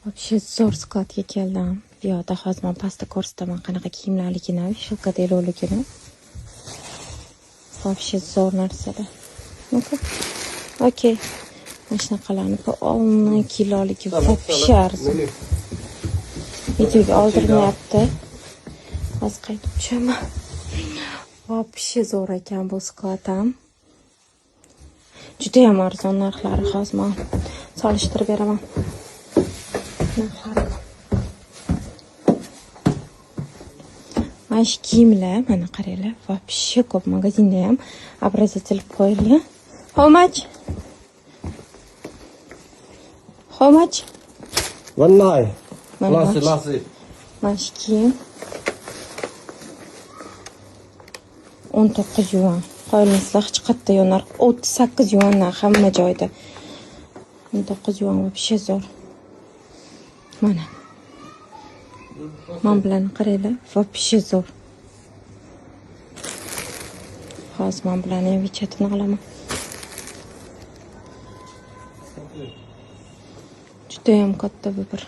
Вообще zo'r skladga keldim. Bu yoqda hozir man pastda ko'rsataman qanaqa kiyimlarligini, вешалка da iluvligini. Вообще zo'r narsalar. Ну-ка. Okey. Mana shunaqalarni полный kiloligi вообще arzon. Videoga oldirmayapti. Hozir qaytib tushaman. Вообще zo'r ekan bu sklad ham. Judayam arzon narxlari, hozir man solishtirib beraman. Narxlarini. Mana shu kiyimlar, mana qaranglar, вообще ko'p magazinda ham образец ilib qo'yilgan. How much? How much? 19. Mana Last, last. Mana shu kiyim 19 yuan. Qoyilmisizlar, hech qayerda yo'q narx. 38 yuandan hamma joyda. 19 yuan вообще zo'r. Mana. Mana bularni qaranglar, вообще zo'r. Hozir mana bularni ham WeChatini olaman. Judayam katta bu bir.